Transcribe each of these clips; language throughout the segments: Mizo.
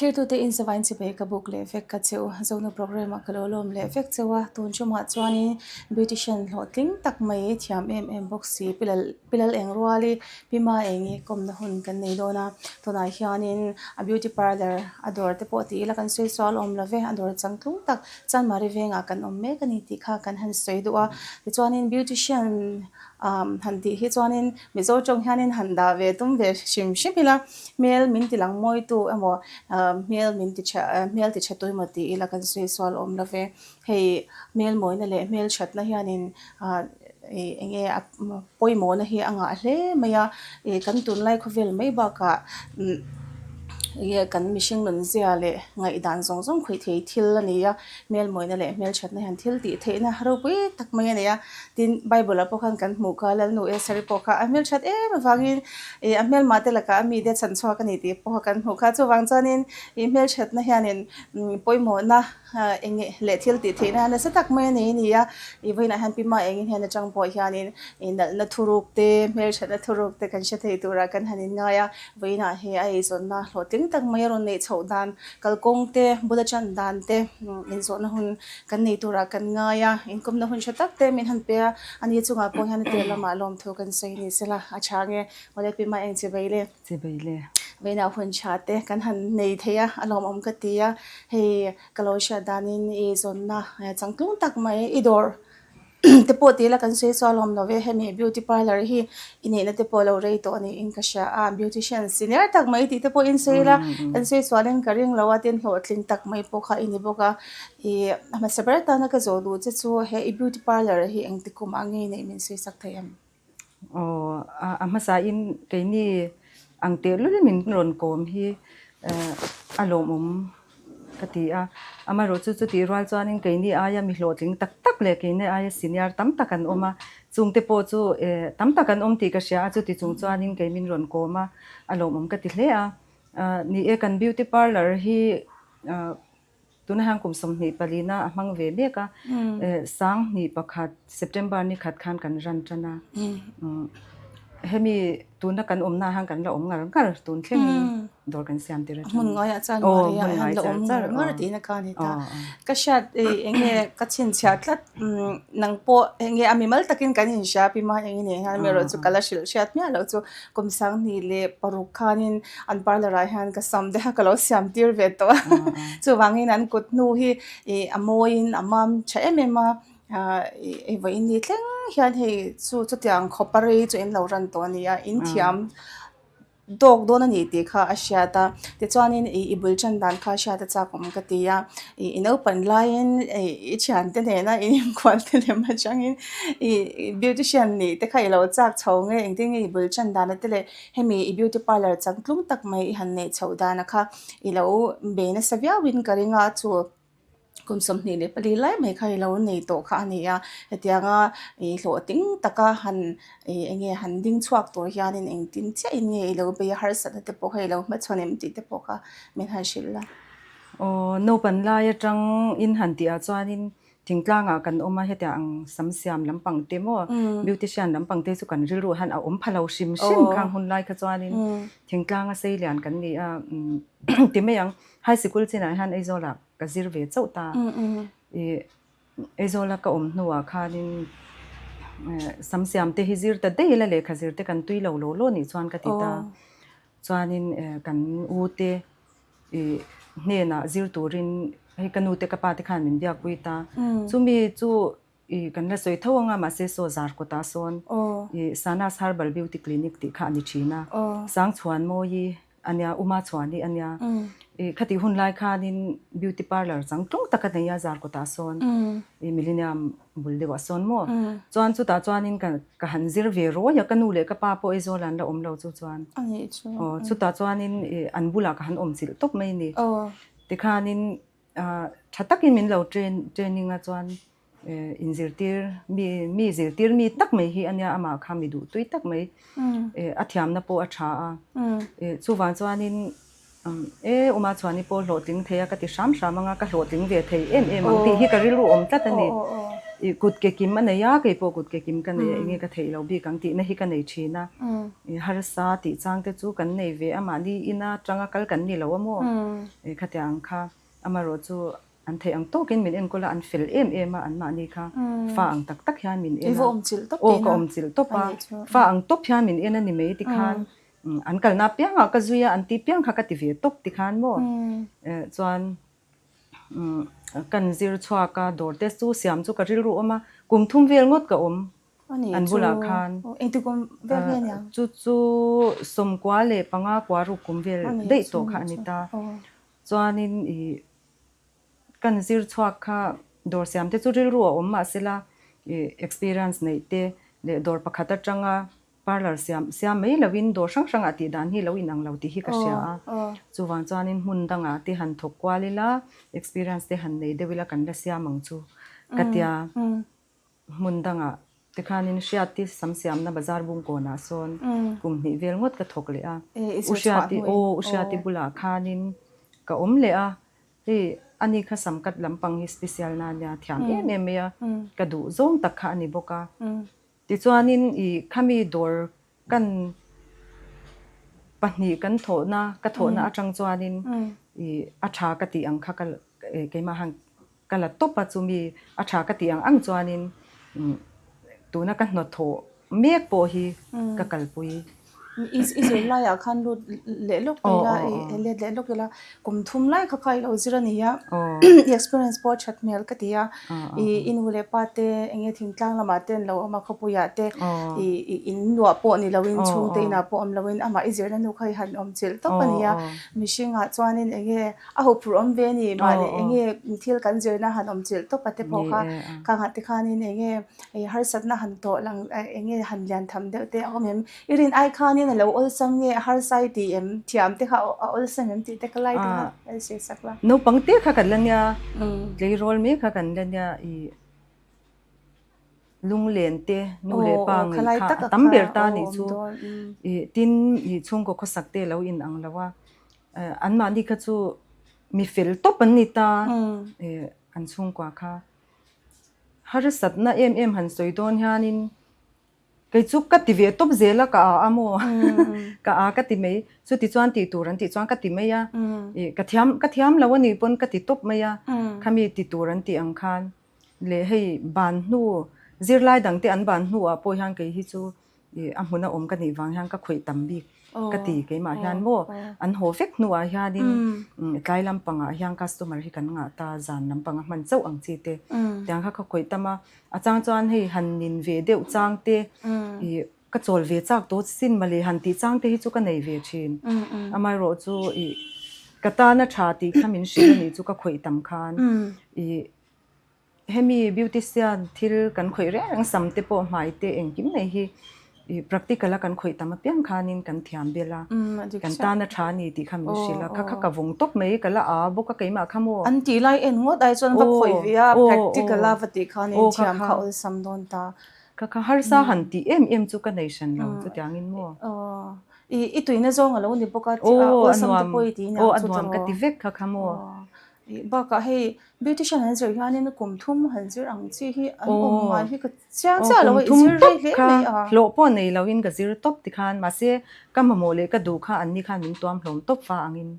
Thlirtute in savain chibai ka buk leh vek ka cheu. Zonu programme ah ka lo lawm leh vek cheu a, tun tumah chuanin beautician hlawhtling tak mai thiam em em bawk si Pi Lal Pi Lal Eng Ruali Pi Ma Engi kawmna hun kan nei dawn a, tunah hianin a beauty parlour a dawr te pawh ti ila kan sawi sual awm lo ve, a dawr changtlung tak Chanmari vengah kan awm mek a ni tih kha kan han sawi duh a, tichuanin beautician umm han tih hi chuanin Mizo tawng hianin han dah ve tum ve hrim hrim ila hmel min ti lang mawitu emaw hmel min ti tha hmel ti tha tu emaw ti ila kan sawi sual awm lo ve, hei hmel mawina leh hmel thatna hianin ah ih eng nge a pawimawhna hi a ngah hle mai a, ih kan tunlai khawvel mai bakah umm eng nge kan mihring nun zia leh ngaihdan zawng zawng khawih thei thil a ni a, hmel mawina leh hmel thatna hian thil tih theihna ropui tak mai a nei a, tin bible ah pawh khan kan hmuh kha Lalnu Esari pawh kha a hmel that em avangin ih a hmelmah te lakah a mite chhan chhuak a ni tih pawh kha kan hmuh kha chuvang chuanin ih hmel thatna hianin pawimawhna eng nge leh thil tih theihna nasa tak mai a nei a ni a, ih vawiinah hian Pi Ma Engin hian atang pawh hianin ih nalhna thuruk te hmel thatna thuruk te kan hre thei turah kan han inngai a, vawiinah hi a eizawnna hlawhtling tak mai a rawn neih chhoh dan kalkawng te bula tan dan te inzawhna hun kan nei turah kan ngai a, inkawmna hun tha tak te min han pe a, ani chungah pawh hian a tir lamah lawmthu kan sawi ni sela a tha nge Awle Pi Ma Eng Chibai le. Chibai le. Vawiinah hun tha te kan han nei thei a, a lawmawm ka ti a, hei ka lo hriat danin i zawnna changtlung tak mai i dawr te pawh tih ila kan sawi chuan a awm lo ve, hemi beauty parlour hi i neihna te pawh a lo rei tawh a niin ka hria a, beautician senior tak mai tih te pawh in sawi ila kan sawi sualin ka ring lo a, tin hlawhtling tak mai pawh kha i ni bawk a, ih a hmasa ber atana ka zawh duh che chu he i beauty parlour hi engti kum ah nge neih min sawi sak thei em? Aw, a hmasain keini ang tehlul min rawn kawm hi a lawmawm ka ti a. Amaherawhchu chutih rual chuanin keini aia mi hlawhtling tak tak leh keini aia senior tam tak an awm a. Chungte pawh chu tam tak an awm tih ka hria a, chuti chung chuanin kei min rawn kawm a, a lawmawm ka ti hle a. Ni e, kan beauty parlour hi Tuna hian kum 20 palina a hmang ve mek a, sang hnih pakhat September ni khat khan kan ran tan a. Hemi tuna kan awmna ah hian kan la awm ngar ngar tun thlengin dawr kan siam tir atang. Hmun ngaiah chuan Maria hian la awm ngar ngar tiin a kha ni ta. Ka hriat eng nge ka chhinchhiah tlat nang pawh eng nge a mimal takin kan inhria pi ma eng nge hian erawh chu ka la hrilh hriat miah loh chu Kum 26 khanin an parlour ah hian ka sam te kha ka lo siam tir ve tawh a, chuvangin an kut hnu hi ih a mawiin a mam tha em em a, ih vawiin ni thleng hian hei chu chutiang khawpa rei chu in lo ran tawh a ni a, in thiam dawk dawn a ni tih kha a hriat a, tichuanin ih i bul tan dan kha hriat a chak awm ka ti a, ih i naupan laiin ih i thiante nena in inkual te lem atangin Ih beautician nih te kha i lo chak chho nge engtin nge i bul tan dan a te leh hemi i beauty parlour changtlung tak mai i han neih chhoh dan a kha i lo bei nasa viau in ka ring a chu kum 24 lai mai kha i lo nei tawh kha a ni a hetianga ih hlawhtling taka han ih eng nge han ding chhuak tur hianin engtin chiah in nge i lo bei a harsatna te pawh kha i lo hmachhawn em tih te pawh kha min han hrilh la. Aw naupan lai atang in han tih ah chuanin Thingtlangah kan awm a, hetiang ang sam siam lampang te maw, beautician lampang te chu kan rilru hian a awm pha lo hrim hrim khang hun lai kha chuanin thingtlanga sei lian kan ni a, ti mai ang. High sikul chinah hian Aizawlah ka zir ve chauh ta. Ih Aizawla ka awm hnuah khanin sam siam te hi zir ta daih ila lehkha zir te kan tui lo law law nih chuan ka ti ta. Chuanin kan u te I hnenah zir turin hei ka nu te ka pa te khan min biakpui ta. Chumi chu i kan la sawi tho anga mahse saw zar kawtah sawn i Sanas Herbal Beauty Clinic tih kha a ni thin a. Sangchhuanmawi a nia, Uma Chhuani a nia. I khatih hun lai khanin beauty parlour changtlung tak a nei a zar kawtah sawn i Millennium bul deuhah sawn maw. Chuan chutah chuanin ka ka han zir ve rawi a, ka nu leh ka pa pawh Aizawl an la awm lo chu chuan. Aw chutah chuanin ih an bulah ka han awm chilh tawp mai a ni. Tikhanin tha takin min lo train training a chuan inzirtir mi mi zirtir mi tak mai hi a nia amah kha mi duh tui tak mai a thiamna pawh a tha a. Chuvang chuanin E, Uma chuan i pawh hlawhtling thei a ka ti hram hram anga ka hlawhtling ve thei em em ang tih hi ka rilru awm tlat a ni. I kut ke kim a nei a, kei pawh kut ke kim ka nei a, enge ka theih lo bik ang tihna hi ka nei thin a. I harsa tih chang te chu kan nei ve a, mahni ina tanga kal kan ni lo a maw? I khatiang ang kha amaherawh chu an theih ang tawkin min enkawl a, an fel em em a, anmahni kha fa ang tak tak hian min en a. Aw ka awm chilh tawp a, fa ang tawp hian min en a ni mai tikhan an kalna apiangah ka zui a, an tih piang kha ka ti ve tawp tikhan maw? Chuan Kan zir chhuak a, dawr te chu siam chu ka rilru awm a, kum thum vel ngawt ka awm an bulah khan. Chu chu sawmkua leh panga kua ruk kum vel daih tawh kha a ni ta. Chuanin ih kan zir chhuak kha dawr siam te chu rilru a awm mahsela ih experience neih te leh dawr pakhat atanga Parlour siam siam mai lovin dawr hrang hrangah tih dan hi lo inang lo tih hi ka hria a. Chuvang chuanin hmun dangah te han thawk kual ila, experience te han nei deuh ila kan la siam ang chu ka tia. Hmun dangah tikhanin Hriati sam siamna bazar bungkawnah sawn kum hnih vel ngawt ka thawk leh a. U Hriati aw U Hriati bulah khanin ka awm leh a. Hei ani kha sam cut lampang hi special na nia thiam em em mai a, ka duh zawng tak kha a ni bawk a. Tichuanin i khami dawr kan pahnih kan thawhna ka thawhna atang chuanin i a tha ka tih ang kha ka keimah han ka la tawp a chumi a tha ka tih ang ang chuanin tuna ka hnawthawh mek pawh hi ka kalpui. I zir laiah khan lut leh lawk ila i let leh lawk ila kum thum lai kha kha i lo zir a ni a i experience pawh a that hmel ka ti a i i nu leh pa te eng nge thingtlang lamah te an lo awm a khawpuiah te i i in luah pawh ni loin chhungte inah pawh awm loin amah i zirna nu kha i han awm chilh tawp a ni a mihringah chuanin eng nge a huphurh awm ve a ni mahni eng nge thil kan zirna han awm chilh tawp a te pawh kha khangah te khanin eng nge I harsatna han tawh lang eng nge han lian tham deuh te a awm em? I rin ai khanin a lo awlsam nge a harsa i tih em? Thiam te kha a awlsam em tih te ka lai te kha a hre sak la. Naupang te kha kan la nia, tleirawl mai kha kan la nia i lunglen te nu leh pa ngei kha a tam ber ta nih chu. I tin i chhungkaw khawsak te lo in ang lo a, anmahni kha chu mi fel tawp an ni ta i an chhungkua kha. Harsatna em em han sawi dawn hianin kei chu ka ti ve tawp zel a, ka a a maw? Ka a ka ti mai. Chuti chuan tih tur an tih chuan ka ti mai a, ih ka thiam ka thiam lo a nih pawn ka ti tawp mai a, khami ti tur an tih ang khan leh hei ban hnu zirlai dangte an ban hnuah pawh hian kei hi chu Ih a hmuna awm ka nih vang hian ka khawih tam bik ka ti keimah hian maw an haw vek hnuah hianin tlai lampangah hian customer hi kan ngah ta zan lampanga hman chauh ang chi te tiang kha ka khawih tam a, a chang chuan hei han nin ve deuh chang te ih ka chawl ve chak tawh sin mawle han tih chang te hi chu ka nei ve thin amaherawh chu ih ka tana tha tih kha min hrilh a nih chu ka khawih tam khan ih. Hemi beautician thil kan khawih reng reng sam te pawh hmai te engkim mai hi ih practical a kan khawih tam apiang khanin kan thiam bel a, kan tan a tha a ni tih kha min hrilh a, kha kha ka vawng tawp mai ka la a bawk a keimah kha maw. An tih lai en ngawt ai chuan va khawih ve a practical a va tih khanin thiam kha awlsam dawn ta. Kha kha harsa han tih em em chu ka nei hran lo chutiangin maw. I tuina zawng a lo ni bawk a awlsam te pawh i tih nia chu tawh. Aw a nuam ka ti vek kha kha maw. Bakah hei beautician an zir hianin kum thum han zir ang chi hi an awm ngai hi ka chiang chiah lo a, i zir rei hle mai a. Hlawh pawh nei loin ka zir tawp tikhan mahse ka mamawh leh ka duh kha anni khan min tuam hlawm tawp fa angin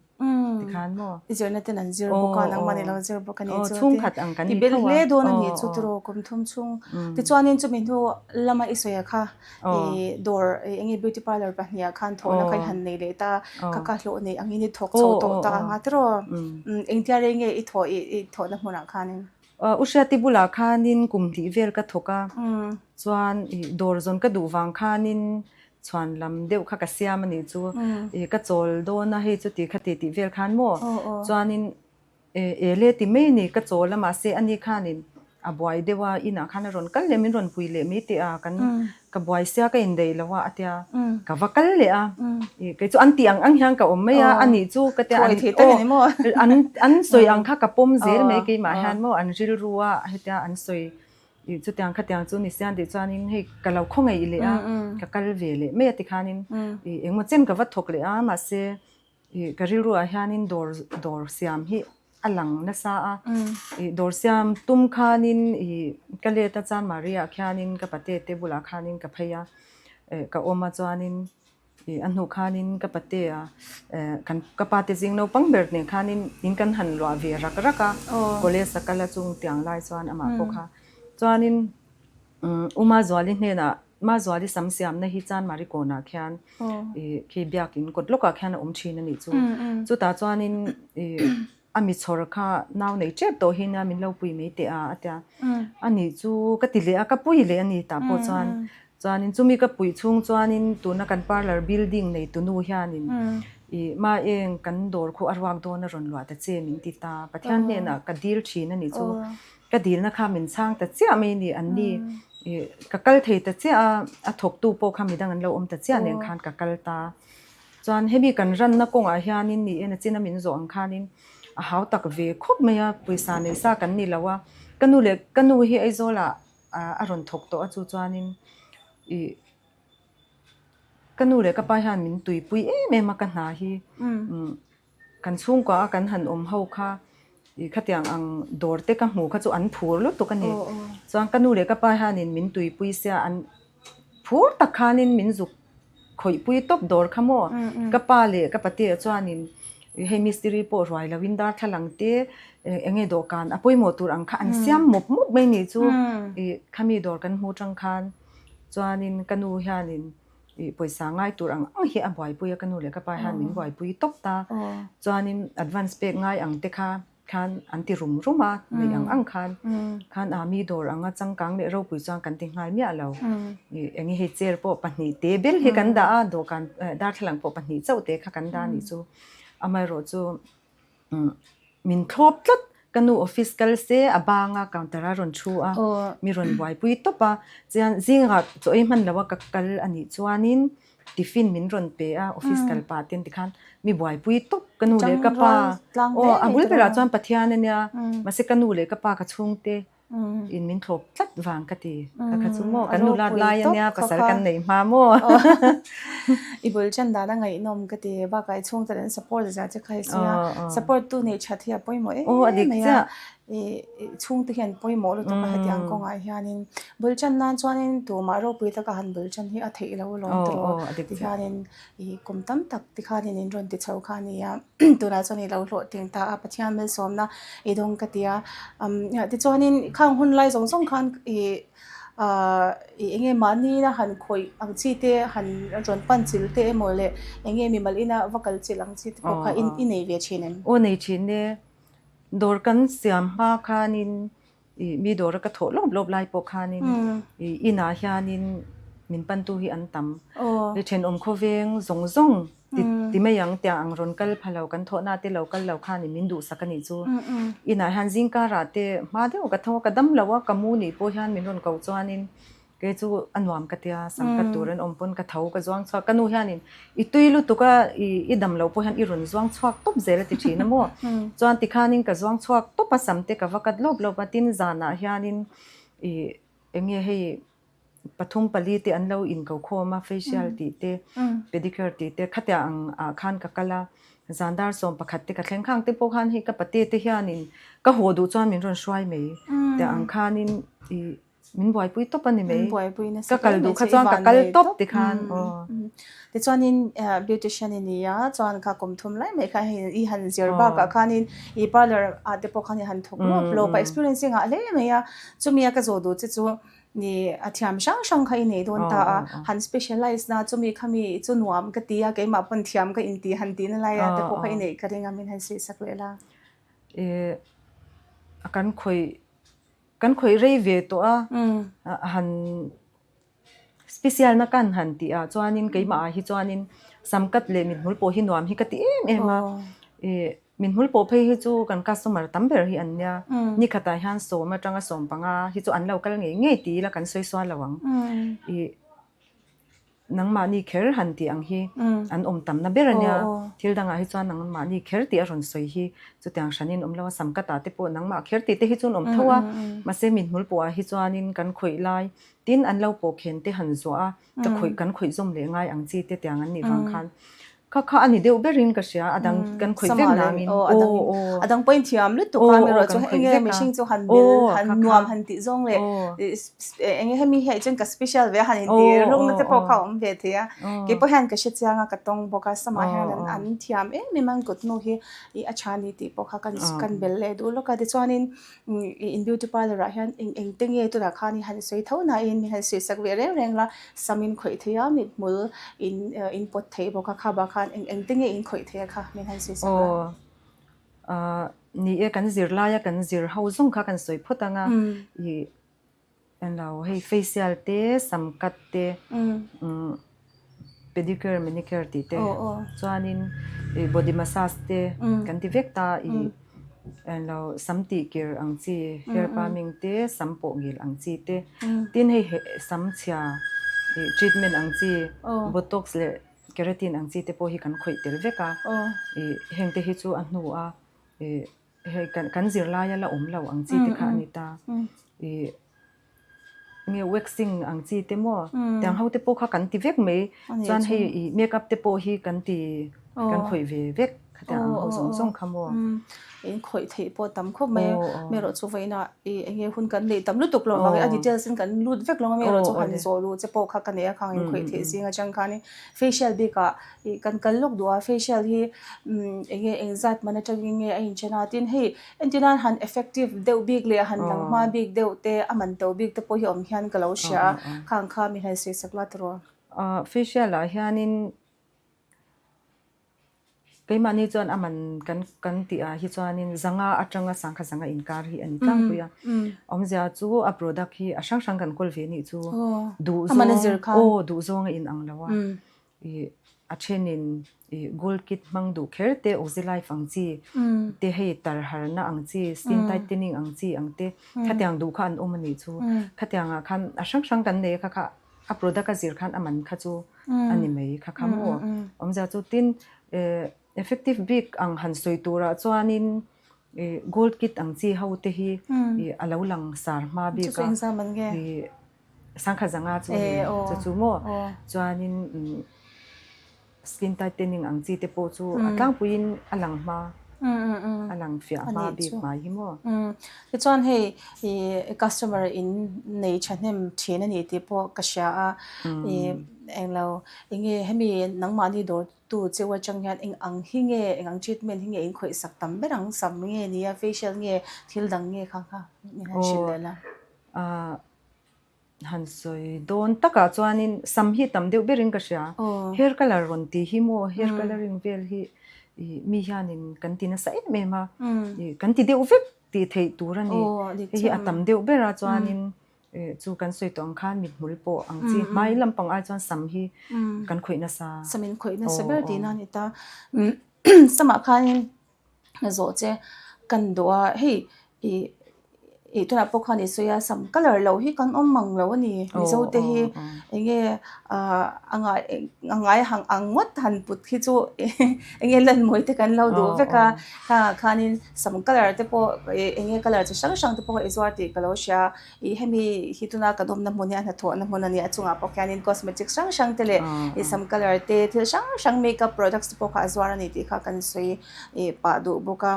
tikhan maw. I zirna ten an zir bawk a, nangmah nih lo zir bawk a nih chu. Chhungkhat ang kan ni tho a. I bel hle dawn a nih chu tiraw kum thum chhung. Tichuanin chumi hnu lama i sawi a kha I dawr eng nge beauty parlour pahniha khan thawhna kha i han nei leh ta, ka ka hlawh nei angin i thawk chho tawh ta anga tiraw? Engtia rei nge i thawh i thawhna hmunah khanin? U Hriati bulah khanin kum hnih vel ka thawk a, chuan i dawr zawn ka duh vang khanin chhuan lam deuh kha ka siam a nih chu, i ka chawl dawn a hei chuti khati tih vel khan maw? Chuanin E le ti mai ni ka chawl a mahse ani khanin a buai deuh a inah khan a rawn kal leh min rawn pui leh mai teh a kan ka buai sia ka indaih lo a a tia ka va kal leh a i kei chu an tih ang ang hian ka awm mai a ani chu ka tia an aw an an sawi ang kha ka pawm zel mai keimah hian maw an rilru a hetia an sawi i chutiang khatiang chu ni sian tih chuanin hei ka lo khawngaih leh a ka kal ve leh mai a tikhanin i engmaw chen ka va thawk leh a mahse I ka rilruah hianin dawr dawr siam hi a lang nasa a. Ih dawr siam tum khanin ih ka let a chuan Maria khianin ka pate te bulah khanin ka phei a, eh ka awm a chuanin ih a hnu khanin ka pate a eh kan ka pa te zing naupang ber nen khanin in kan han luah ve rak rak a, college a kal a chung tiang lai chuan amah pawh kha chuanin U Mazuali hnenah Mazuali sam siamna hi Chanmari kawnah khian ih khi biakin kawt lawkah khian a awm thin a nih chu. Chutah chuanin ih a mi chhawr kha nau nei tep tawh hi nia min lo pui mai teh a a tia. A nih chu ka ti leh a, ka pui leh a ni tah pawh chuan. Chuanin chumi ka puih chhung chuanin tuna kan parlour building nei tunu hianin ih ma eng kan dawr khu a ruak dawn a rawn luah ta che min ti ta. Pathian hnenah ka dil thin a nih chu. Ka dilna kha min chhang ta chiah mai ni an ni. Ih ka kal thei ta chiah a, a thawktu pawh kha midang an lo awm ta chiah nen khan ka kal ta. Chuan hemi kan ranna kawngah hianin ni en a china min zawh ang khanin a hau tak ve khawp mai a, pawisa nei sa kan ni lo a. Ka nu leh ka nu hi Aizawlah a rawn thawk tawh a chu chuanin ih ka nu leh ka pa hian min tuipui em em a ka hna hi. Kan chhungkua a kan han awm ho kha ih khatiang ang dawr te ka hmu kha chu an phur lutuk a ni. Chuan ka nu leh ka pa hianin min tuipui sia an phur tak khanin min zuk khawihpui tawp dawr kha maw. Ka pa leh ka patea chuanin hei mistiri pawh ruai loin darthlalang te eng nge dawhkan a pawimawh tur ang kha an siam mawp mawp mai ni chu ih khami dawr kan hmu tang khan chuanin ka nu hianin Ih pawisa ngai tur ang ang hi a buaipui a, ka nu leh ka pa hian min buaipui tawp ta. Chuanin advance pek ngai ang te kha khan an ti rum rum a, neih ang ang khan khan a mi dawr anga changkang leh ropui chuan kan ti nghal miah lo. Ih eng nge hei chair pawh pahnih te bel hi kan dah a, dawhkan darthlalang pawh pahnih chauh te kha kan dah a nih chu. Amaherawhchu chu Min thlawp tlat, ka nu office kal se a bang a counter a rawn thu a, mi rawn buaipui tawp a, chuan zingah chaw ei hman lo a ka kal a nih chuanin tiffin min rawn pe a office kal pah ten tikhan mi buaipui tawp, ka nu leh ka pa aw a bul berah chuan Pathian a nia mahse ka nu leh ka pa ka chhungte In min thlawp tlat vang ka ti. Ka kha chu maw kan nulat lai a nia pasal kan neih hma maw. I bul ṭan dan a ngaihnawm ka ti. Bakah i chhungte an support zia che kha i sawi a. Support tu neih ṭhat hi a pawimawh em mai a. I chhungte hian pawimawh lutuk a hetiang kawngah hianin bul ṭan nan chuanin tumah ropui taka han bul ṭan hi a theih loh alawm tawh. Tihianin i kum tam tak tikhanin in rawn ti chho kha a ni a. Tunah chuan i lo hlawhtling ta a, Pathian malsawmna i dawng ka ti a. Tichuanin khang hun lai zawng zawng khan ih ahh ih eng nge mahni a han khawih ang chi te han rawn pan chil te emaw leh eng nge mimal ina va kal chilh ang chi te pawh kha i nei ve thin em? Aw nei thin e. Dawr kan siam hma khanin Ih mi dawra ka thawh lawp lawp lai pawh khanin ih inah hianin min pantu hi an tam. Ih thenawm khawveng zawng zawng ti ti mai ang tiang ang rawn kal pha lo kan thawhna te lo kal lo khanin min duhsak a nih chu. Inah hian zingkarah te hma deuh ka tho a ka dam lo a ka mu nih pawh hian min rawn ko chuanin Kei chu a nuam ka tia, sam kat tur an awm pawn ka tho ka zuang chhuak. Ka nu hianin i tui lutuk a, i dam loh pawh hian i rawn zuang chhuak tawp zel a ti thin a maw. Chuan tikhanin ka zuang chhuak tawp a, sam te ka va kat lawp lawp a, tin zanah hianin i eng nge hei pathum pali te an lo inko khawm a, facial tih te, pedicure tih te khatia ang ah khan ka kal a, zan dar 11 te ka thleng khang te pawh khan hei ka pate te hianin ka haw duh chuan min rawn hruai mai tiang ang khanin i Min buaipui tawp a ni mai. Min buaipui nasa Ka kal duh kha chuan ka kal tawp tikhan aw. Tichuanin beautician i ni a, chuan kha kum thum lai mai kha hei i han zir bakah khanin i parlour ah te pawh khan i han thawk lawp lawp a, experience i ngah hle mai a. Chumi a ka zawh duh che chu ni a thiam hrang hrang kha i nei dawn ta a, han specialize na chumi khami chu nuam ka ti a, keimah pawn thiam ka inti han tihna lai a te pawh kha i neih ka ring a, min han sawi sak leh la. Ih a kan khawih Kan khawih rei ve tawh a, han special na kan han tih ah chuanin keimah ah hi chuanin sam cut leh mithmul pawh hi nuam hi ka ti em em a. Ih mithmul pawh phei hi chu kan customer tam ber hi an nia, nikhatah hian sawm atanga 15 hi chu an lo kal ngei ngei ti ila kan sawi sual lo ang. Ih. Nangmahni kher han tih ang hi an awm tamna ber a nia. Thil dangah hi chuan nangmahni kher tih a rawn sawi hi chutiang hranin awm lo a, sam ka tah te pawh nangmah kher tih te hi chuan awm tho a. Mahse mithmul pawhah hi chuanin kan khawih lai tin an lo pawh khen te han zuah a, ka khawih kan khawih zawm leh ngai ang chi te tiang an nih vang khan. Kha kha a ni deuh berin ka hria, a dang kan khawih vek nangin aw aw a dang pawhin thiam lutuk a erawh chu enge mihring chu han bel han nuam han tih zawng leh enge hemi hi chuan ka special ve a han inti rukna te pawh kha a awm ve thei a, kei pawh hian ka hre chiang a ka tawng bawk a samah hian an thiam em em a an kut hnu hi ih a tha a ni tih pawh kha kan bel leh duh lawk a tichuanin In beauty parlour ah hian eng eng te nge tunah khan i han sawi tho nain min han sawi sak ve reng reng la, sam in khawih thei a, mithmul in in pawt thei bawk a, kha bak khan eng eng te nge in khawih thei a kha min han sawi sak la. Aw ah ni e kan zir laia kan zir ho zawng kha kan sawi phawt ang a, ih Englo hei facial te sam cut te umm pedicure manicure tih te chuanin ih body massage te kan ti vek ta ih englo sam tih kir ang chi hair perming te sam pawh ngil ang chi te tin hei sam chhia ih treatment ang chi botox leh keratin ang chi te pawh hi kan khawih tel vek a ih heng te hi chu a hnu a ih. Hei kan kan zirlaia la awm lo ang chi te kha a ni ta. Ih nge waxing ang chi te maw tiang ho te pawh kha kan ti vek mai. Chuan hei ih make up te pawh hi kan ti kan khawih ve vek khatiang ang ho zawng zawng kha maw. In khawih theih pawh tam khawp mai a. Erawh chu vawiinah ih eng nge hun kan neih tam lutuk lo vang a details in kan lut vek lo ang erawh chu han zawh luh che pawh kha ka nei a khang in khawih theih zing atang khanin facial bikah Ih kan kal lawk duh a, facial hi umm eng nge eng zat man atangin nge a inchen a, tin hei entir nan han effective deuh bik leh han lang hma bik deuh te a man to bik te pawh hi awm hian ka lo hria a, khang kha mi han sawi sak la tiraw? Ahh facial ah hianin keimahni chuan a man kan kan tih ah hi chuanin zanga atanga sangkhat zanga inkar hi a ni tlangpui a, awmzia chu a product hi a hrang hrang kan kawl ve nih chu duh zawng aw duh zawng a inang lo a. Ih a thenin ih gold kit hmang duh kher te oxylife ang chi te hei tar harna ang chi skin tightening ang chi ang te khatiang duh kha an awm a nih chu khatiang ah khan a hrang hrang kan nei a kha kha a product a zir khan a man kha chu a ni mai kha kha maw awmzia chu tin eh effective bik ang han sawi turah chuanin ih gold kit ang chi ho te hi ih a lo lang sar hma bik a ih. Sangkhat zanga chu a ni chu chu maw chuanin skin tightening ang chi te pawh chu a tlangpuiin a lang hma a lang fiah hma bik hmai hi maw. Tichuan hei ih customer in nei thahnem thin a ni tih pawh ka hria a ih englo enge hemi nangmahni dawr tu cheu atang hian eng ang hi nge eng ang treatment hi nge in khawih sak tam ber ang sam nge nia facial nge thil dang nge kha kha min han hrilh leh la. Han sawi dawn takah chuanin sam hi tam deuh berin ka hria. Hair colour rawn tih hi maw hair colouring vel hi ih mi hianin kan ti nasa em em a, ih kan ti deuh vek tih theih tur a ni. Hei hi a tam deuh ber a chuanin ih chu kan sawi tawh ang khan mithmul pawh ang chi hmai lampang ai chuan sam hi kan khawih nasa. Sam in khawih nasa ber tihna a ni ta. Samah khanin zawh che kan duh a hei ih ih tunah pawh khan i sawi a sam colour loh hi kan awm mang lo a ni mizo te hi eng nge ah a ngai a ngai ang ang ngawt han put hi chu eng nge lan mawi te kan lo duh vek a khangah khanin sam colour te pawh ih eng nge colour chi hrang hrang te pawh i zuar tih ka lo hria ih hemi hi tuna kan awmna hmun hi a hnathawhna hmun a ni a chungah pawh khianin cosmetics hrang hrang te leh ih sam colour te thil hrang hrang makeup products te pawh kha a zuar a ni tih kha kan sawi. Ih pah duh bawk a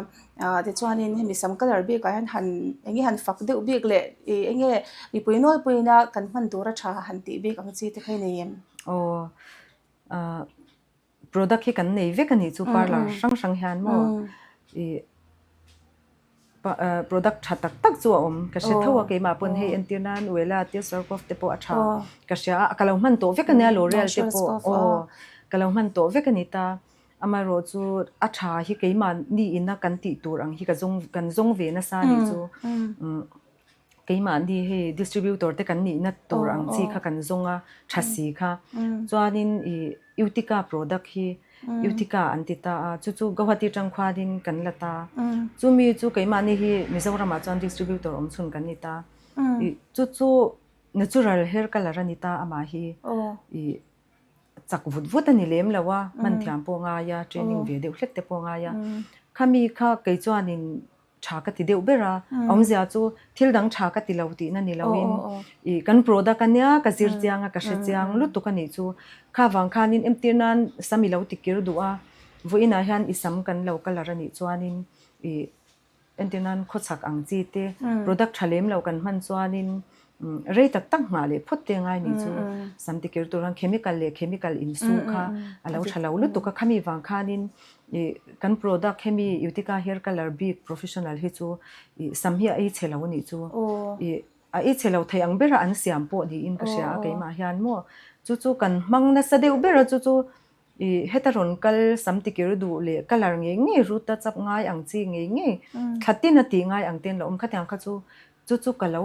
ah tichuanin hemi sam colour bikah hian han eng nge han fak deuh bik leh ih eng nge mipui nawlpuiin a kan hman tura tha han tih bik ang chi te kha i nei em? Aw ah product hi kan nei vek a nih chu parlour hrang hrang hian maw ih Product tha tak tak chu a awm. Ka hre tho a keimah pawn hei entir nan Wella te Surkoff te pawh a tha ka hria a, ka lo hman tawh vek a nia L'Oreal te pawh aw ka lo hman tawh vek a ni ta. Amaherawh chu a tha hi keimah ni ina kan tih tur ang hi ka zawng kan zawng ve nasa a nih chu. Keimahni hei distributor te kan nihna tur ang chi kha kan zawng a, tha si kha. Chuanin ih Utica product hi Utica an ti ta a, chu chu Guwahati tang khuanin kan la ta. Chumi chu keimahni hi Mizoramah chuan distributor awm chhun kan ni ta. Ih chu chu natural hair colour a ni ta amah hi ih chak vut vut a ni lem lo a, hman thiam pawh ngai a, training ve deuh hlek te pawh ngai a. Khami kha kei chuanin. tha ka ti deuh ber a, awmzia chu thil dang tha ka ti lo tihna ni loin ih kan product a nia ka zir chiang a ka hre chiang lutuk a nih chu. Kha vang khanin entir nan sam i lo ti kir duh a, vawiinah hian i sam kan lo colour a nih chuanin ih Entir nan khawchhak ang chi te product tha lem lo kan hman chuanin rei tak tak nghah leh phawt te ngai nih chu sam ti kir tur ang chemical leh chemical insu kha a lo tha lo lutuk a khami vang khanin ih kan product hemi Utica hair colour bik professional hi chu ih sam hi a ei chhe lo nih chu ih a ei chhe lo thei ang bera an siam pawh niin ka hria a keimah hian maw chu chu kan hmang nasa deuh ber a chu chu I heta rawn kal sam tikir duh leh colour ngei ngei root a chap ngai ang chi ngei ngei thla tin a tih ngai ang ten lo awm khatiang kha chu chu chu ka lo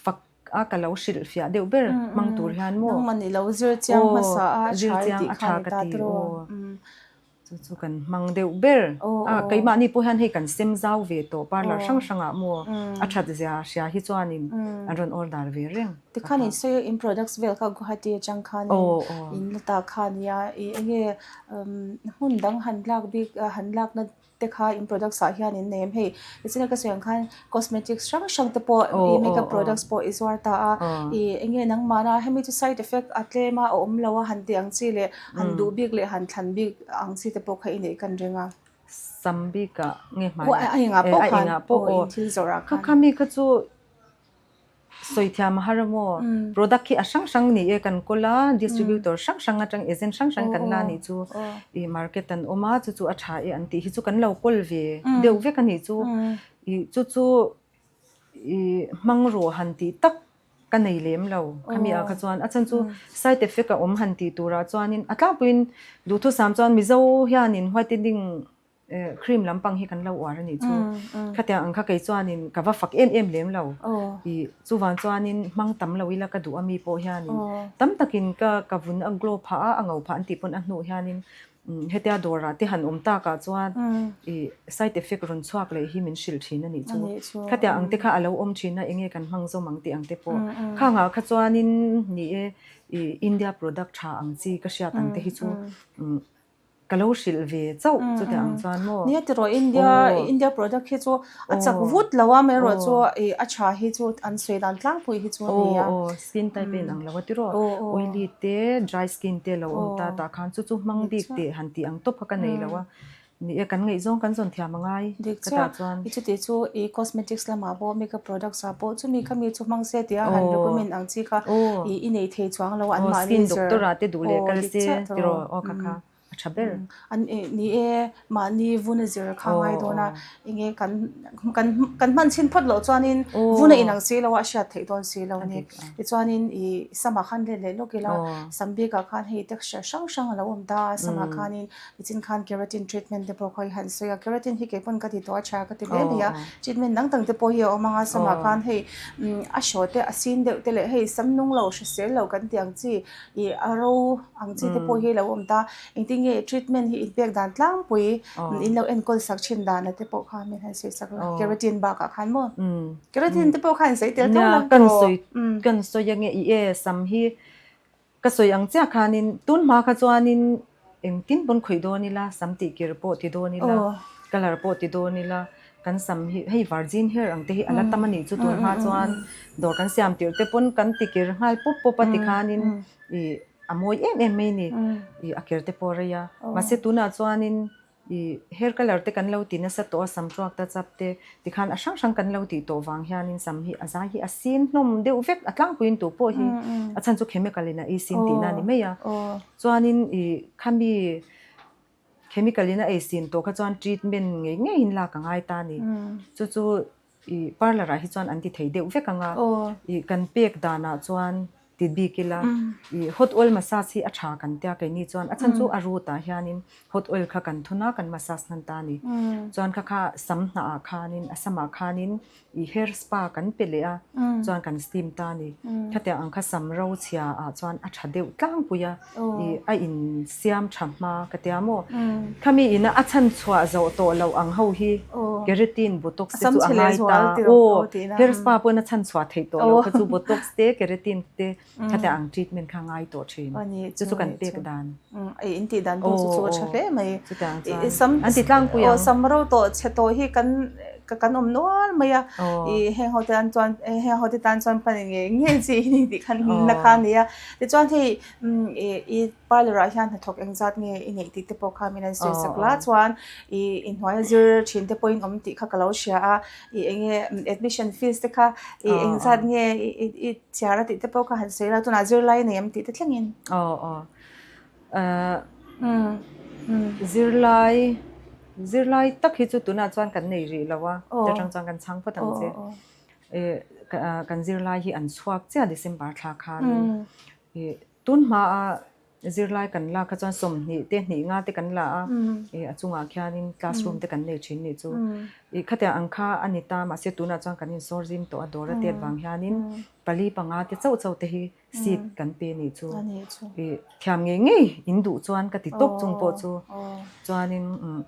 fak a ka lo hrilh fiah deuh ber hmang tur hian maw Nangman i lo zir chiang hmasa a zir chiang a tha ka ti aw chu chu kan hmang deuh ber a keimahni pawh hian hei kan sem zau ve tawh parlour hrang hrangah maw a that zia hria hi chuanin an rawn order ve reng. Tikhan in sawi a in products vel kha Guwahati atang khan in la ta kha ania ih enge hmun dang han lak bik han lakna te kha in products ah hian in nei em hei tichuan ka sawi ang khan cosmetics hrang hrang te pawh ih makeup products pawh i zuar ta a ih enge nangmahna hemi chu side effect a tlem a a awm lo a han tih ang chi leh han duh bik leh han thlan bik ang chi te pawh kha i neih kan ring a. Sam bikah nge hmai a engah pawh khan aw in thil zawrh ah khan. Kha mi kha chu. Sawi thiam a har a maw? Product hi a hrang hrang ni e kan kawl a, distributor hrang hrang atang agent hrang hrang kan la nih chu ih market an awm a, chu chu a tha e an tih hi chu kan lo kawl ve deuh vek a nih chu. Ih chu chu ih hmang rawh han tih tak ka nei lem lo khami ah kha chuan a chhan chu side effect a awm han tih turah chuanin a tlangpuiin duhthusam chuan Mizo hianin whitening Cream lampang hi kan lo uar a nih chu. Khatiang ang kha kei chuanin ka va fak em em lem lo. I chuvang chuanin hmang tam lo ila ka duh a mi pawh hianin tam takin ka ka vun a glow phah a, a ngo phah an tih pawn a hnuh hianin hetia dawrah te han awm takah chuan i side effect rawn chhuak leh hi min hrilh thin a nih chu. Khatiang ang te kha a lo awm thin a, enge kan hmang zawm ang tih ang te pawh. Khangah kha chuanin ni e i India product tha ang chi ka hriat ang te hi chu Ka lo hrilh ve chauh chutiang ang chuan maw? Nia tiraw India India product hi chu a chak vut lo a amaherawh chu ih a tha hi chu an sawi dan tlangpui hi chu a ni a. Aw aw skin type a inang lo a tiraw oily te dry skin te lo awm ta tah khan chu chu hmang bik teh han tih ang tawp kha ka nei lo a. Ni e kan ngaihzawng kan zawn thiam a ngai ka tah chuan. Dik chiah chuti chu ih cosmetics lamah pawh makeup products ah pawh chumi khami chu hmang se tia han recommend ang chi kha ih i nei thei chuang lo an mahni zir. Skin doctor ah te duh leh kal se tiraw aw kha kha a tha ber. An ni e mahni vun a zir kha ngai dawn a enge kan kan kan hman chhin phawt loh chuanin vun a inang si lo a a hriat theih dawn si lo a ni. Tichuanin ih samah khan let leh lawk ila sam bikah khan hei texture hrang hrang a lo awm ta a samah khanin Nichin khan keratin treatment te pawh kha i han sawi a, keratin hi kei pawn ka ti tawh a tha ka ti hle mai a, treatment dang dang te pawh hi a awm ang a, samah khan hei a hraw te a sin deuh te leh hei sam nung lo hrisel lo kan tih ang chi ih a ro ang chi te pawh hi a lo awm ta, engtin nge treatment hi inpek dan tlangpui in lo enkawl sak thin dan a te pawh kha min han sawi sak la, keratin bakah khan maw keratin te pawh khan sawi tel tho la tawh. Kan sawi ange i e sam hi Ka sawi ang chiah khanin tun hma kha chuanin engtin pawn khawih dawn ila, sam tih kir pawh ti dawn ila, colour pawh ti dawn ila, kan sam hi hei virgin hair ang te hi a la tam a nih chu tun hma chuan dawr kan siam tirh te pawn kan ti kir nghal pawp pawp a ti khanin ih a mawi em em mai a ni ih a kir te pawh a rei a mahse tunah chuanin I hair colour te kan lo ti nasa tawh a, sam tuak ta chap te tikhan a hrang hrang kan lo tih tawh vang hianin sam hi a zai hi a sin hlawm deuh vek a tlangpuiin tu pawh hi a chhan chu chemical in a ei sin tihna a ni mai a. Chuanin i khami chemical in a ei sin tawh kha chuan treatment ngei ngeiin lak a ngai ta a ni. Chu chu I parlour ah hi chuan an ti thei deuh vek ang a, i kan pek danah chuan ti bik ila, i hot oil massage hi a tha kan tia keini chuan a chhan chu a root ah hianin hot oil kha kan thun a kan massage hnan ta a ni. Chuan kha kha sam hnah ah khanin a sam ah khanin i hair spa kan pe leh a chuan kan steam ta a ni. Khatiang ang kha sam ro chhia ah chuan a tha deuh tlangpui a, i a in siam tha hma ka tia maw. Khami ina a chhan chhuah zawh tawh loh ang ho hi. Keratin, botox te chu a ngai ta. Aw, hair spa pawhin a chhan chhuah theih tawh loh kha chu botox te, keratin te khatiang ang treatment kha a ngai tawh thin. Chu chu kan pek dan. In tih dan pawh chu chu a tha hle mai. Chutiang chuan an ti tlangpui ang. Sam ro tawh chhe tawh hi kan kan awm nual mai a. Heng ho te tan chuan heng ho te tan chuan pan ngei ngei chi i ni tih khan na kha a ni a. Tichuan hei i Parlour ah hian hnathawk engzat nge i neih tih te pawh kha min an sawi sak la chuan i inhnuai a zir thin te pawhin awm tih kha ka lo hria a, i enge admission fees te kha i engzat nge i chhiar a tih te pawh kha han sawi la tunah zirlai a nei em tih te thlengin. Aw aw zirlai zirlai tak hi chu tunah chuan kan nei rih lo a atang chuan kan chhang phawt ang che kan zirlai hi an chhuak chiah December thla khanin i Tun hmaa zirlai kan lak kha chuan 20 te hnih nga te kan la a, ih a chungah khianin classroom te kan nei thin nih chu. Ih khatiang ang kha a ni ta mahse tunah chuan kan insawr zim tawh a dawr a tet vang hianin pali panga te chauh chauh te hi seat kan pe nih chu. Ih thiam ngei ngei in duh chuan ka ti tawp chung pawh chu chuanin umm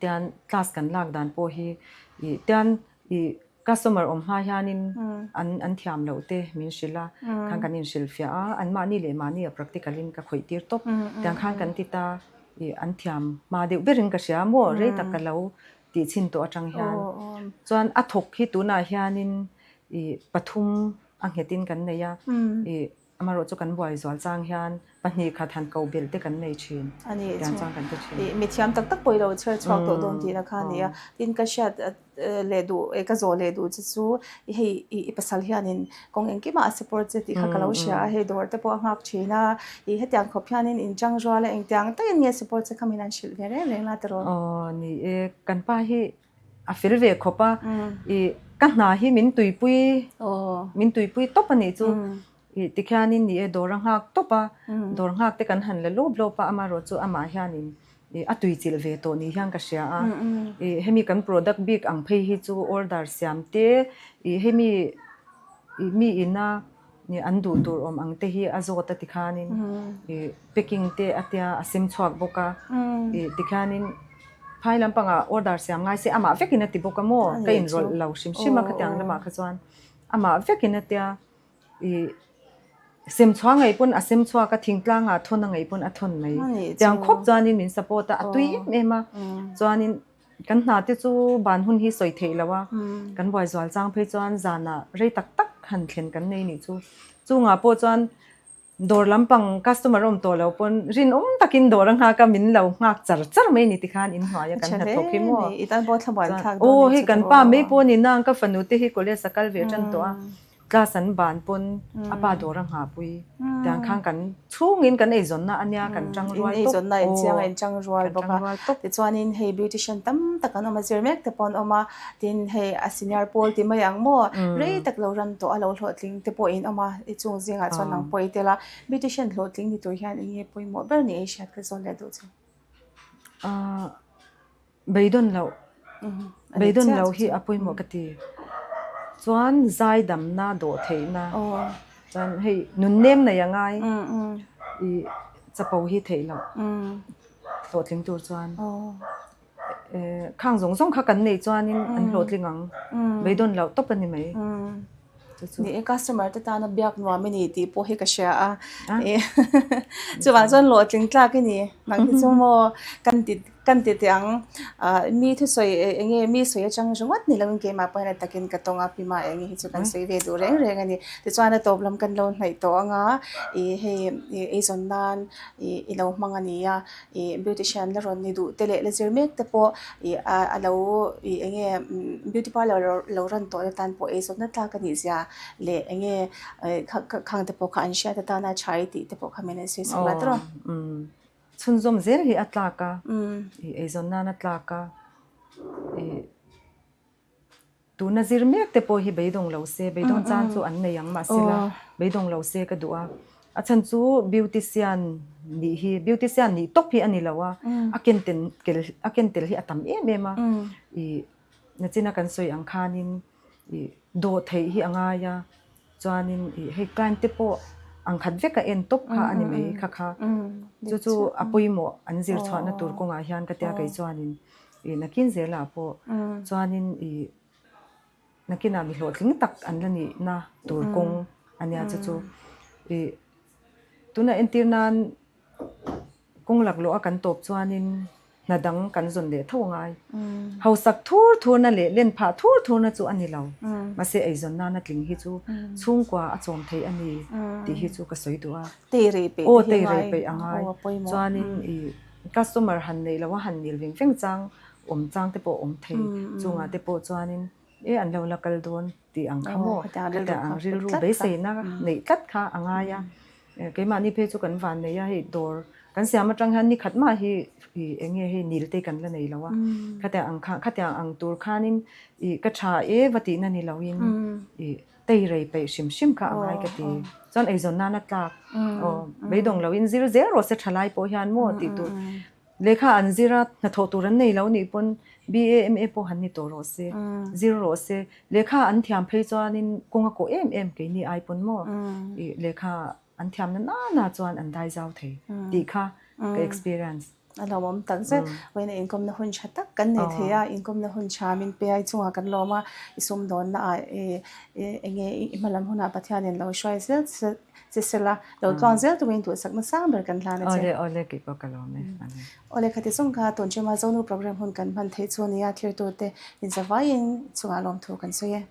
Tian class kan lak dan pawh hi ih tian ih customer awm hma hianin an an thiam loh te min hrilh a, khan kan inhrilh fiah a, an mahni leh mahni a practical in ka khawih tir tawp. Tiang khan kan ti ta ih an thiam hma deuh berin ka hria maw rei tak ka lo tih chhin tawh atang hian. Chuan a thawk hi tunah hianin ih pathum a nghetin kan nei a, ih Amaherawh chu kan buai zual chang hian 2 khat han ko belh te kan nei thin. A ni Tiang chuan kan ti thin. Ih mithiam tak tak pawh i lo chher chhuak tawh dawn tihna kha a ni a. Tin ka hriat leh duh eh ka zawh leh duh che chu hei i pasal hianin kawng engkimah a support che tih kha ka lo hria a, hei dawr te pawh a nghak thin a, ih hetiang khawp hianin in chang rual a engtiang takin nge support che kha min han hrilh ve reng reng la tiraw? Aw ni e, kan pa hi A fel ve khawp a, i ka hna hi min tuipui, min tuipui tawp a nih chu. I tikhianin ni e dawr a nghak tawp a, dawr nghak te kan han la lawp lawp a, amaherawh chu amah hianin i a tuichilh ve tawh ni hian ka hria a. I hemi kan product bik ang phei hi chu order siam te, i hemi i mi ina an duh tur awm ang te hi a zawt a tikhanin i packing te a tia a sem chhuak bawk a, i tikhianin phai lampangah order siam ngai se amah vekin a ti bawk a maw ka inrawlh lo hrim hrim a khatiang lamah kha chuan amah vekin a tia i sem chhuah ngei pawn a sem chhuak a thingtlangah thawn a ngei pawn a thawn mai tiang khawp chuanin min support a a tui em em a chuanin. Kan hna te chu ban hun hi sawi theih lo a, kan buai zual chang phei chuan zanah rei tak tak han thlen kan nei nih chu. Chungah pawh chuan dawr lampang customer awm tawh lo pawn rinawm takin dawr a nghak a, min lo nghak char char mai ni tikhan inhnuai a kan hnathawk hi maw. Aw hei kan pa mai pawh a ni nang ka fanu te hi college a kal ve tan tawh a. Class an ban pawn a pa dawr a nghahpui. Tiang khan kan chhungin kan eizawnna a nia kan tang rual tawp. Eizawnna in chiang a in tang rual bawk a. Tichuanin hei beautician tam tak an awm a, zir mek te pawh an awm a. Tin hei a senior pawl ti mai ang maw rei tak lo ran tawh a lo hlawhtling te pawh in awm a. I chung zingah chuan nang pawh i tel a. Beautician hlawhtling ni tur hian eng nge pawimawh ber ni ei hriat ka zawn leh duh chu. Beidawn loh, beidawn loh hi a pawimawh ka ti. Chuan zaidamna dawh theihna, chuan hei nunnem nei a ngai i chapo hi theih loh hlawhtling tur chuan khang zawng zawng kha kan neih chuanin an hlawhtling ang, beidawn loh tawp a ni mai. Ni e, customer te tana biak nuam i ni tih pawh hi ka hria a. Chuvang chuan hlawhtling tlak i ni. Nang hi chu maw kan ti kan ti teh ang. Mi thusawi eng nge mi sawi atang ringawt ni loin keimah pawh hian a takin ka tawng a, pi mah eng nge hi chu kan sawi ve duh reng reng a ni. Tichuan a tawp lam kan lo hnaih tawh ang a, ih hei eizawn nan ih i lo hmang a ni a, ih beautician la rawn ni duh te leh la zir mek te pawh ih a lo ih eng nge beauty parlour lo run tawh na tan pawh eizawnna tlak a nih zia leh eng nge khang te pawh kha an hriat atana tha i tih te pawh kha min an sawi sak la tawh a. Chhunzawm zel hi a tlak a, ih eizawn nan a tlak a, ih. Tuna zir mek te pawh hi beidawng lo se, beidawn chan chu an nei ang mahsela beidawng lo se ka duh a. A chhan chu beautician nih hi, beautician nih tawp hi a ni lo a, a ken tel a ken tel hi a tam em em a. Ih nachina kan sawi ang khanin ih dawh theih hi a ngai a, chuanin ih hei client te pawh ang khat vek a en tawp kha a ni mai kha kha. Chu chu a pawimawh an zir chhuahna tur kawngah hian ka tia kei chuanin. I nakin zelah pawh chuanin i nakinah mi hlawhtling tak an la nihna tur kawng a nia chu chu i tunah entir nan kawng laklawh a kan tawp chuanin hna dang kan zawn leh tho a ngai. Hausak thur thurna leh len phah thur thurna chu a ni lo. Mahse eizawn nana tling hi chu chhungkua a chawm thei a ni tih hi chu ka sawi duh a. Teirei peih te hi a ngai. Aw teirei peih a ngai. Chuanin i customer han neih loh a han nil veng veng chang awm chang te pawh a awm thei. Chungah te pawh chuanin e an lo la kal dawn tih ang kha maw? Khatiang ang rilru beiseina neih tlat kha a ngai a. Keimahni phei chu kan van nei a, hei dawr kan siam atang hian ni khat mah hi ih eng nge hei nil te kan la nei lo a. Khatiang ang kha khatiang ang tur khanin ih ka tha e va tihna ni loin ih teirei peih hrim hrim kha a ngai ka ti. Chuan eizawn nana tlak aw beidawng loin zir zel rawh se thalai pawh hian maw tih tur Lehkha an zir a, hnathawh tur an nei lo nih pawn BA, MA pawh han ni tawh rawh se, zir rawh se. Lehkha an thiam phei chuanin kawng a kawh em em keini ai pawn maw ih lehkha an thiamna nana chuan an dai zau thei tih kha ka experience. A lawmawm tak zet. Vawiin a inkawmna hun tha tak kan nei thei a, inkawmna hun tha min pe a, i chungah kan lawm a, i sumdawnna ah i eng nge i hmalam hunah Pathianin lo hruai zel Che sela, lo tluang zel turin duhsakna sang ber kan hlan a che. Awle, awle, kei pawh ka lawm e. Awle. Awle, khati chung kha tun ṭhima Zonu program hun kan hman theih chu nia, thirtute inzavaiin chungah lawmthu kan sawi e.